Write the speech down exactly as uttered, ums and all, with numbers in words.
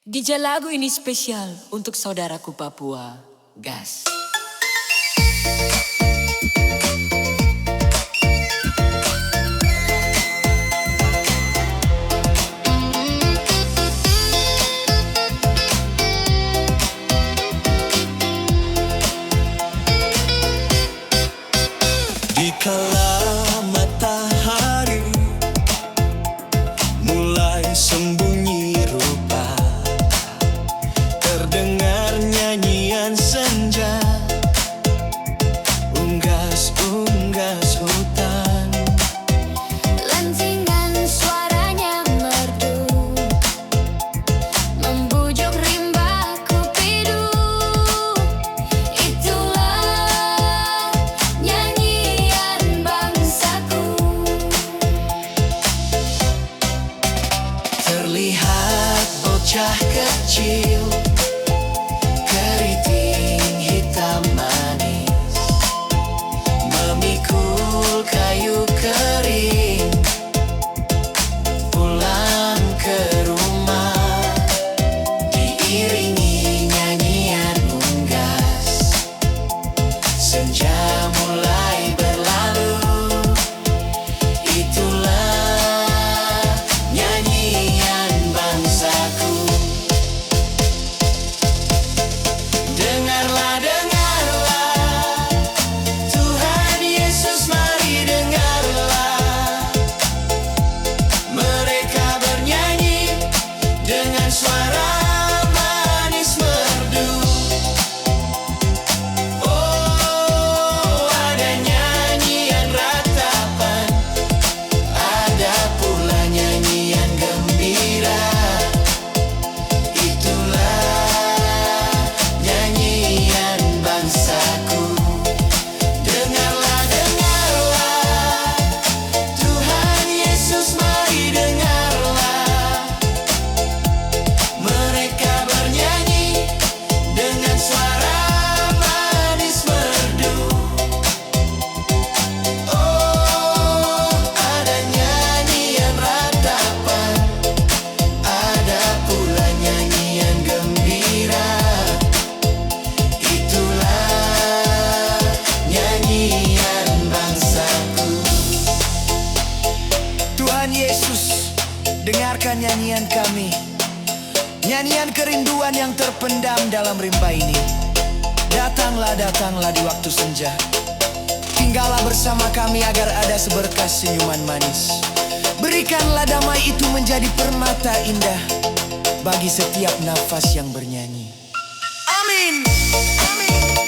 Dija, lagu ini spesial untuk saudaraku Papua. Gas. Di kala matahari mulai sembunyi rupa, terdengar nyanyian senja, unggas-unggas hutan. Lansingan suaranya merdu, membujuk rimba kupidu. Itulah nyanyian bangsaku. Terlihat bocah kecil, keriting hitam manis, memikul kayu kering, pulang ke rumah, diiringi nyanyian unggas. Senja mulai berlalu, itulah nyanyian bangsaku. Dengarlah, dengarlah, Tuhan Yesus, mari dengarlah. Mereka bernyanyi dengan suara manis merdu. Oh, ada nyanyian ratapan, ada pula nyanyian gembira. Itulah nyanyian bangsaku. Dengarlah, dengarlah, Tuhan Yesus, mari dengarlah. Mereka bernyanyi dengan suara manis merdu. Oh, ada nyanyian ratapan, ada pula nyanyian gembira. Itulah nyanyian bangsaku. Tuhan Yesus, dengarkan nyanyian kami. Nyanyian kerinduan yang terpendam dalam rimba ini. Datanglah, datanglah di waktu senja. Tinggallah bersama kami agar ada seberkas senyuman manis. Berikanlah damai itu menjadi permata indah bagi setiap nafas yang bernyanyi. Amin. Amin.